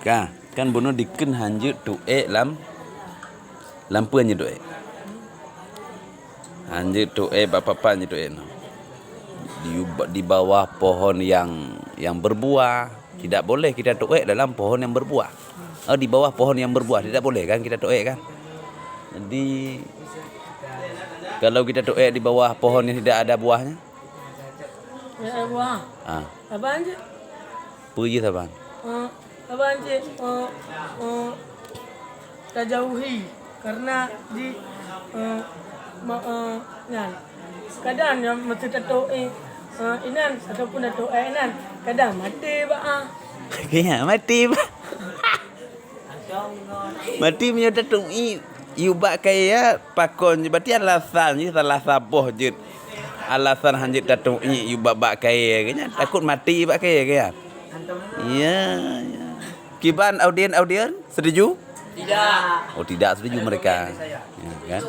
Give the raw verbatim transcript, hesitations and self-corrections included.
Ka, kan bunoe dikeue hanjeuet tuek lam, lam peue hanjeuet tuek? Hanjeuet tuek bak papan hanjeuet tuek no. Di, di bawah pohon yang, yang berbuah. Tidak boleh kita tuek dalam pohon yang berbuah. Oh, di bawah pohon yang berbuah tidak boleh kan kita tuek kan? Jadi kalau kita tuek di bawah pohon yang tidak ada buahnya? Tidak ada buah. Ah. Apa hanjeuet? Peue jih saban? Eh, apa hanjeuet? Eh, eh, tajauhi karena di, eh, ma-, eh, nyan. Kadang nyang meusti tatuek, eh, inan ataupun tatuek inan. Kadang maté bak ah. Kaya maté bak. Maté meunyoe tatuek yue bak kayèe pakon jih, berarti alasan jih salah saboh jeuet. Alasan hanjeuet tatuek yue bak, bak kayèe keuh nyan, takot maté bak kayèe keuh nyan. Ya, ya. Kiban audien-audien setuju? Tidak. Oh, tidak setuju mereka. Ya, kan?